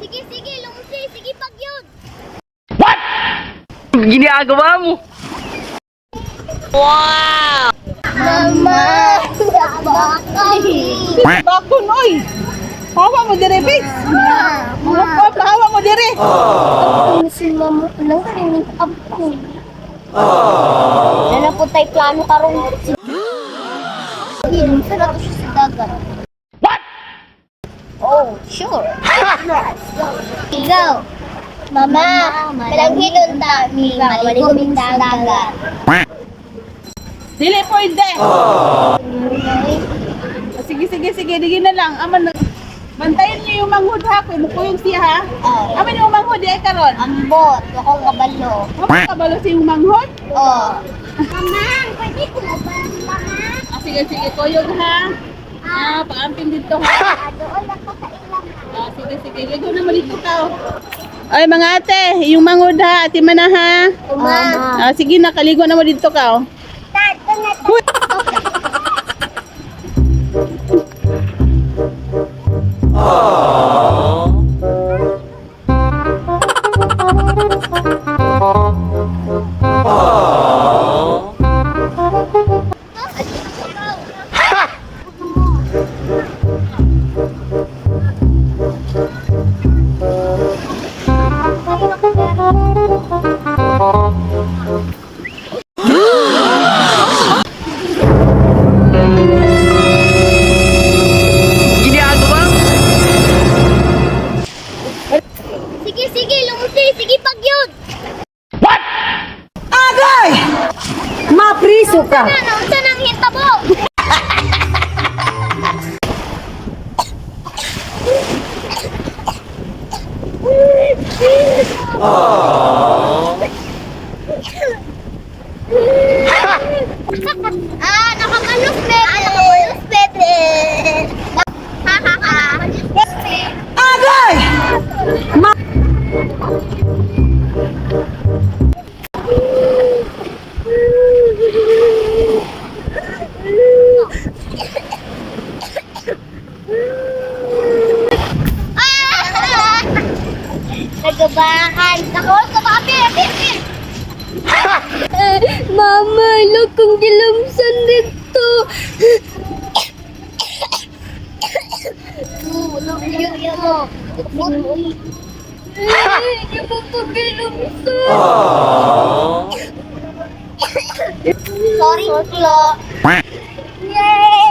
Sige, sige, lungsi. Sige, pagyud. Ginagawa mo? Mama, bakit? Bakon, oy! Hawa mo dire, Biggs! Mga hawa mo dire! Si mama ko lang karinig ako. Wala po tayo plano karong. Sige, na to siya sa dagat. What? Oh, sure. Go. Mama, palanghinon ta mi maligo mi sa dagat. Dili pwede! Sige, sige, sige, digi na lang. Aman, bantayan niyo yung manghod ha, kay mukuyog siya ha. Oh. Aman yung manghod, di ay karon. Ambot, ako kabalo. Ano kabalo si yung manghod? Oh. Mama, pwede ko ba, mama? Ah, sige, sige, kuyog ha. Ah, paampin dito ha. Ah, doon ako sa ilang. Ah, sige, sige, ligo na malito ka. Oh. Ay, mga ate, yung manghod ha, ate mana ha. Uma. Ah, sige na, kaligo na mo dito ka. Oh. Tato na to. Huy! Ginagawa mo? Sige, sige, lungsi. Sige, pagyud. Agay! Mapriso ka! Na, naunsa nang hintabo? Ah, nakabalus, bebe. Ah, nakabalus, bebe. Ha, ha, ha. Agay! Ah! Nagabahan. Nakawal ka ba? Apir, apir, apir. Mama, look kung gilamsan dito. Hindi mo pa gilamsan. Sorry, Klo. Yay!